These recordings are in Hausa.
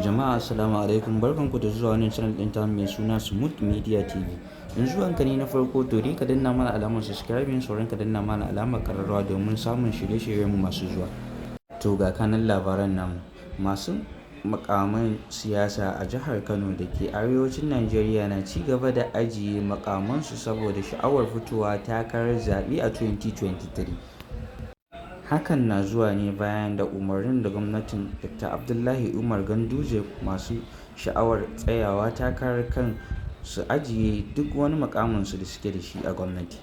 Jama'a, assalamu alaikum, barkanku da zuwa wannan channel ɗin ta mai suna Smooth Media TV. In zuwan ka ne na farko, to dai ka danna mana alamar subscribing, sauran ka danna mana alamar kararrawa domin samun shirye-shiryen mu masu zuwa. To, ga kanan labaran namu. Masu mukaman siyasa a jihar Kano da ke arewacin Najeriya na ci gaba da ajiye mukamansu saboda sha'awar fitowa takarar zaɓe a 2023. Hakan na zuwa ne bayan da umarnin da gwamnatin Dr. Abdullahi Umar Ganduje masu sha'awar tsayawa takarar kan su ajiye duk wani mukaminsu da suke da shi a gwamnati.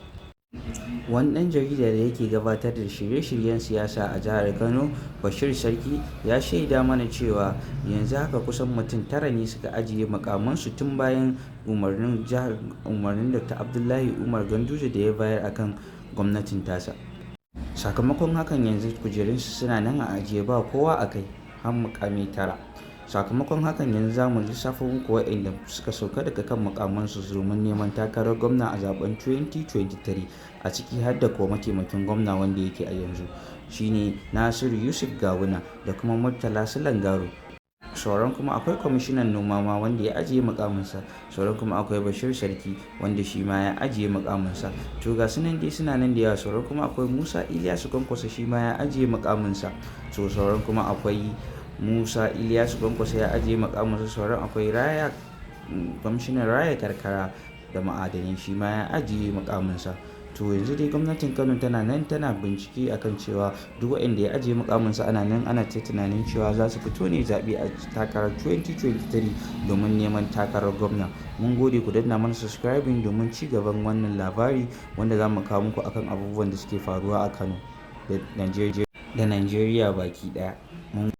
Wani ɗan jarida da yake gabatar da shirye-shiryen siyasa a jihar Kano, Bashir Sarki, ya shaida mana cewa yanzu haka kusan mutum tara ne suka ajiye mukamansu tun bayan umarnin Dr. Abdullahi Umar Ganduje da ya bayar akan gwamnatin tasa. Sakamakon hakan, yanzu kujerunsu suna nan a ajiye, ba kowa a kai, har mukami tara. Sakamakon hakan, yanzu za mu lissafo muku waɗanda suka sauka daga kan mukamansu domin neman takarar gwamna a zaben 2023, a ciki har da kuwa mataimakin gwamna wanda yake a yanzu, shine Nasiru Yusuf Gawuna, da kuma Murtala Sulan Garo. Sauran kuma akwai kwamishinan noma ma wanda ya ajiye mukaminsa. Sauran kuma akwai Bashir Sarki wanda shi ma ya ajiye mukaminsa. To, ga su nan dai, suna nan da yawa. Sauran kuma akwai Musa Ilyasu Kwankwaso, shi ma ya ajiye mukaminsa. To, sauran kuma akwai Musa Ilyasu Kwankwaso ya ajiye mukaminsa. Sauran akwai raya kwamishinan raya karkara da ma'adanai, shi ma ya ajiye mukaminsa. To, yanzu dai gwamnatin Kano tana nan tana bincike akan cewa duk waɗanda ya ajiye mukaminsa, ana nan ana ta tunanin cewa za su fito ne zaɓe a takarar 2023 domin neman takarar gwamna. Mun gode, ku danna mana subscribing domin ci gaban wannan labari wanda za mu kawo muku akan abubuwan da suke faruwa a Kano da Najeriya baki ɗaya.